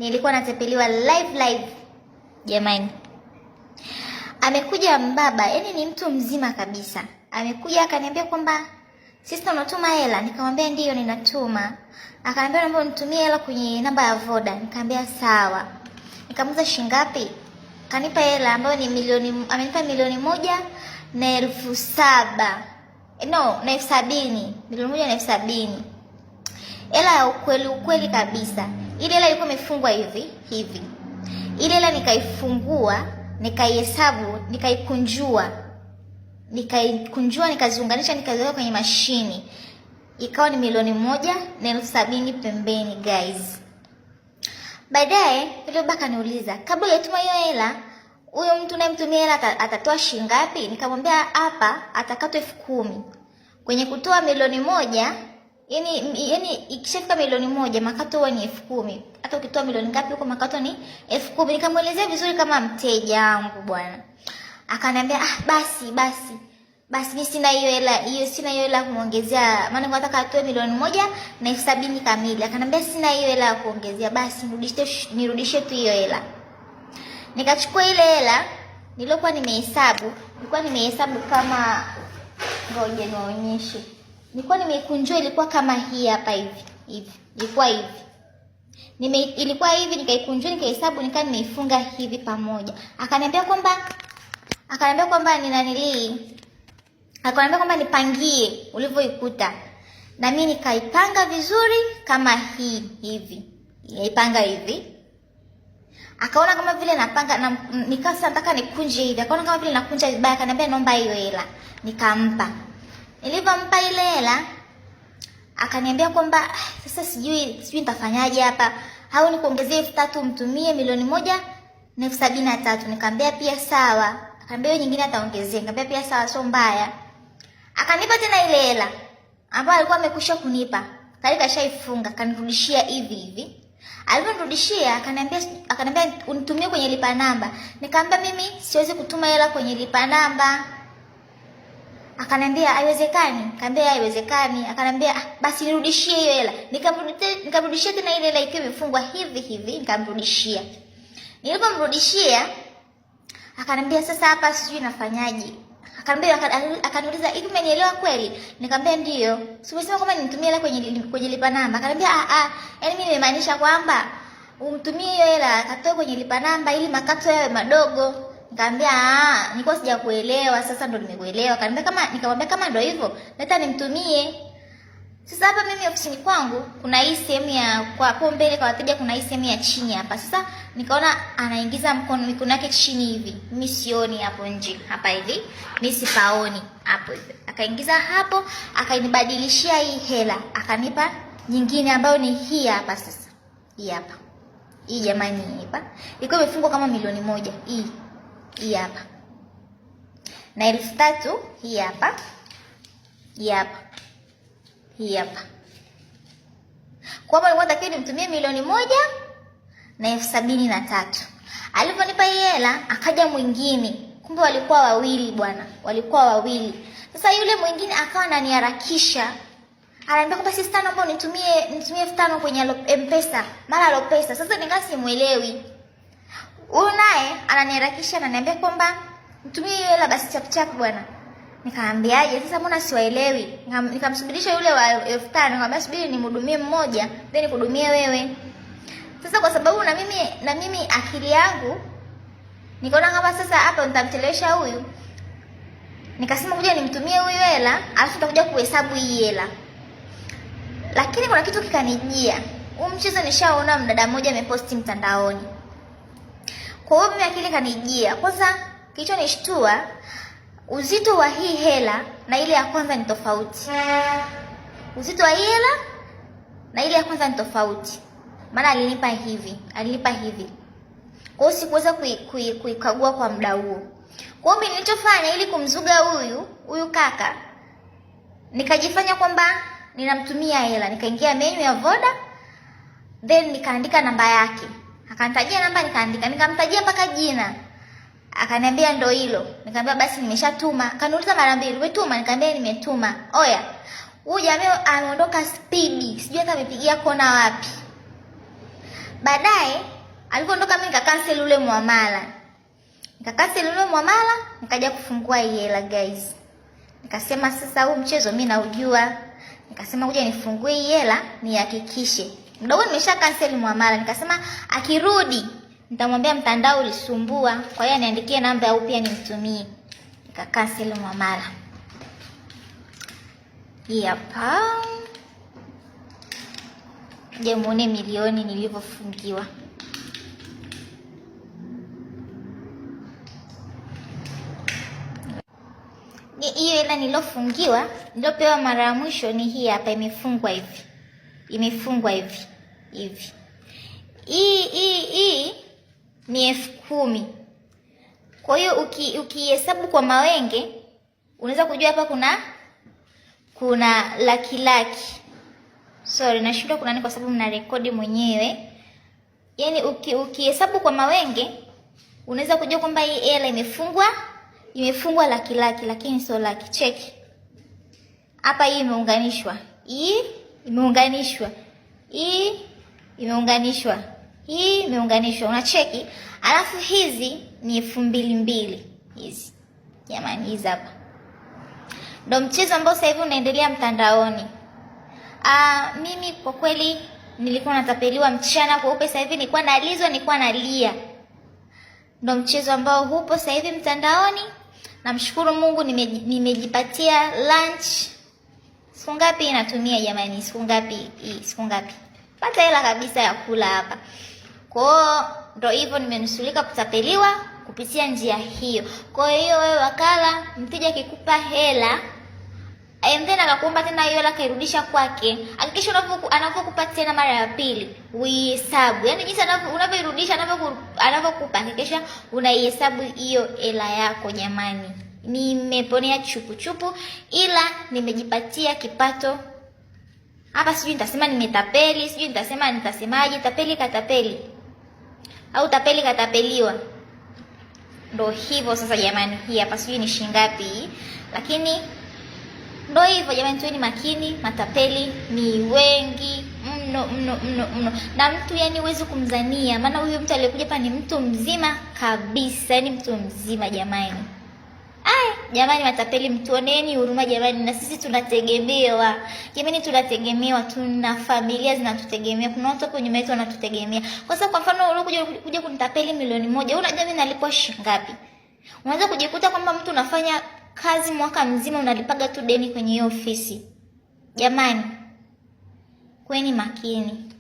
Nilikuwa natapeliwa live live. Jamani. Amekuja mbaba, yani ni mtu mzima kabisa. Amekuja akaniambia kwamba sister, unatuma hela? Nikamwambia ndiyo ninatuma. Akaniambia naomba unitumie hela kwenye namba ya Voda. Nikamwambia sawa. Nikamuuliza shilingi ngapi? Kanipa hela ambayo ni milioni, amenipa 1,007,000. No, na 70,000. 1,070,000. Hela ya ukweli ukweli kabisa. Ile hela ilikuwa imefungwa hivi hivi. Ile hela nikaifungua, nikaihesabu, nikaikunjua. Nikaikunjua, nikaziunganisha, nikaziweka kwenye mashini. Ikawa ni 1,070,000 pembeni guys. Baadaye yule baba akaniuliza, kabla hujatuma hiyo hela, huyo mtu unayemtumia hela atatoa shilingi ngapi? Nikamwambia hapa atakatwa 10,000. Kwenye kutoa 1,000,000, yani ikishafika 1,000,000 makato huwa ni 10,000. Hata ukitoa milioni ngapi huko makato ni 10,000. Nikamwelezea vizuri kama mteja wangu bwana. Akaniambia ah, basi basi. Basi mimi sina hiyo hela, hiyo sina hiyo hela kumuongezea. Maana nataka atoe 1,070,000 kamili. Akaniambia sina hiyo hela ya kuongezea, basi nirudishe tu hiyo hela. Nikachukua ile hela niliyokuwa nimehesabu, nilikuwa nimehesabu kama, ngoja niwaonyeshe. Nilikuwa nimeikunjua, ilikuwa kama hii hapa hivi, hivi. Ilikuwa hivi. Ilikuwa hivi, nikaikunjua, nikahesabu, nikawa nimeifunga hivi pamoja. Akaniambia kwamba ni nanilii. Akaniambia kwamba nipangie ulivyoikuta. Na mimi nikaipanga vizuri kama hii hivi. Nikaipanga hivi. Akaona kama vile napanga na nikasa nataka nikunje hivi. Akaona kama vile nakunja vibaya, akaniambia naomba hiyo hela. Nikampa. Nilipompa ile hela akaniambia kwamba sasa sijui nitafanyaje hapa. Au nikuongezee 3,000 mtumie 1,073,000. Nikamwambia pia sawa. Akaniambia hiyo nyingine ataongezea. Nikamwambia pia sawa, sio mbaya. Akanipa tena ile hela ambayo alikuwa amekwisha kunipa. Tayari kashaifunga, akanirudishia hivi hivi. Aliponirudishia akaniambia unitumie kwenye lipa namba. Nikamwambia mimi siwezi kutuma hela kwenye lipa namba. Akaniambia haiwezekani. Nikamwambia haiwezekani. Akaniambia basi nirudishie hiyo hela. Nikamrudishia tena ile hela ikiwa imefungwa hivi hivi, nikamrudishia. Nilipomrudishia akaniambia sasa hapa sijui nafanyaje. Akaniuliza hivi umenielewa kweli? Nikamwambia ndio. Si umesema kwamba nitumie hela kwenye lipa namba? Akaniambia yaani mimi nimemaanisha kwamba umtumie hiyo hela akatoe kwenye lipa namba ili makato yawe madogo. Nikamwambia nilikuwa sijakuelewa, sasa ndo nimekuelewa. Nikamwambia kama ndo hivyo, leta nimtumie. Sasa hapa mimi ofisini kwangu kuna hii sehemu ya kwa hapo mbele kwa wateja, kuna hii sehemu ya chini hapa. Sasa nikaona anaingiza mikono yake chini hivi. Mimi sioni hapo nje hapa hivi. Mimi sipaoni hapo hivi. Akaingiza hapo, akanibadilishia hii hela, akanipa nyingine ambayo ni hii hapa sasa. Hii hapa. Hii jamani hapa. Ilikuwa imefungwa kama 1,000,000. Hii. Hii hapa. Na 3,000 hii hapa. Hii hapa. Hii hapa. Kwa hiyo nilikuwa natakiwa nimtumie 1,073,000. Aliponipa hii hela akaja mwingine. Kumbe walikuwa wawili bwana. Walikuwa wawili. Sasa yule mwingine akawa ananiharakisha. Ananiambia kwamba sister, naomba nitumie 5,000 kwenye M-Pesa, mara Alopesa. Sasa nikawa simuelewi. Huyu naye ananiharakisha, ananiambia kwamba nitumie hiyo hela basi chap chap bwana. Nikamwambiaje sasa, mbona siwaelewi? Nikamsubirisha yule wa 5,000, nikamwambia subiri nimhudumie mmoja then nikuhudumie wewe. Sasa kwa sababu na mimi akili yangu nikaona kama sasa hapa nitamchelewesha huyu. Nikasema kuja nimtumie huyu hela, alafu nitakuja kuhesabu hii hela. Lakini kuna kitu kikanijia. Huu mchezo nishaona mdada mmoja ameposti mtandaoni. Kwa hiyo mimi akili kanijia. Kwanza kilichonishtua, uzito wa hii hela na ile ya kwanza ni tofauti. Uzito wa hii hela na ile ya kwanza ni tofauti. Maana alinipa hivi, alinipa hivi. Kwa hiyo sikuweza kuikagua kwa muda huo. Kwa hiyo mimi nilichofanya ili kumzuga huyu kaka, nikajifanya kwamba ninamtumia hela, nikaingia menu ya Voda, then nikaandika namba yake. Akanitajia namba nikaandika, nikamtajia mpaka jina. Akaniambia ndo hilo. Nikamwambia basi nimeshatuma. Akaniuliza mara mbili, umetuma? Nikamwambia nimetuma. Oya, huyu jamaa ameondoka speed, sijui hata amepigia kona wapi. Baadaye alipoondoka mimi nika-cancel ule muamala. Nika-cancel ule muamala, nikaja kufungua hii hela guys. Nikasema sasa huu mchezo mimi naujua. Nikasema kuja nifungue hii hela nihakikishe. Mdogo nimesha cancel muamala, nikasema akirudi nitamwambia mtandao ulisumbua, kwa hiyo aniandikie namba au pia nimtumie. Nika cancel muamala. Hii hapa. Je, muone milioni nilivyofungiwa. Hiyo hela nilofungiwa, nilopewa mara ya mwisho ni hii hapa, imefungwa hivi. Imefungwa hivi. Hivi. Hii ni 10,000. Kwa hiyo ukihesabu kwa mawenge unaweza kujua hapa kuna laki laki. Sorry, nashindwa kuna nini kwa sababu mna rekodi mwenyewe. Yaani ukihesabu kwa mawenge unaweza kujua kwamba hii hela imefungwa laki laki, lakini sio laki. Check. Hapa hii imeunganishwa. Hii imeunganishwa. Hii imeunganishwa. Hii imeunganishwa. Unacheki? Alafu hizi ni 2,000 hizi. Jamani, hizi hapa. Ndio mchezo ambao sasa hivi unaendelea mtandaoni. Mimi kwa kweli nilikuwa natapeliwa mchana kweupe, sasa hivi nilikuwa nalizwa, nilikuwa nalia. Ndio mchezo ambao hupo sasa hivi mtandaoni. Namshukuru Mungu nimejipatia lunch. Siku ngapi natumia jamani? Siku ngapi hii? Siku ngapi? Pata hela kabisa ya kula hapa. Kwa hiyo ndio hivyo, nimenusulika kutapeliwa kupitia njia hiyo. Kwa hiyo wewe wakala, mteja akikupa hela and then akakuomba tena hiyo hela kairudisha kwake, hakikisha anavyokupa tena mara ya pili uihesabu. Yaani jinsi unavyoirudisha, anavyokupa, hakikisha unaihesabu hiyo hela yako jamani. Nimeponea chupu chupu, ila nimejipatia kipato. Hapa sijui nitasema nimetapeli, sijui nitasema nitasemaje, tapeli katapeli au tapeli katapeliwa. Ndo hivyo sasa jamani, hii hapa sijui ni shilingi ngapi, lakini ndo hivyo jamani, tuweni makini, matapeli ni wengi mno mno mno mno. Na mtu yani huwezi kumzania, maana huyu mtu aliyekuja hapa ni mtu mzima kabisa, yani mtu mzima jamani. Ai, jamani matapeli, mtuoneni huruma jamani, na sisi tunategemewa. Jamani tunategemewa, tuna familia zinatutegemea, kuna watu hapo nyuma yetu wanatutegemea. Kwa sababu kwa mfano ulikuja kuja kunitapeli 1,000,000, unajua mimi nalipwa shilingi ngapi? Unaweza kujikuta kwamba mtu unafanya kazi mwaka mzima unalipaga tu deni kwenye hiyo ofisi. Jamani, kweni makini.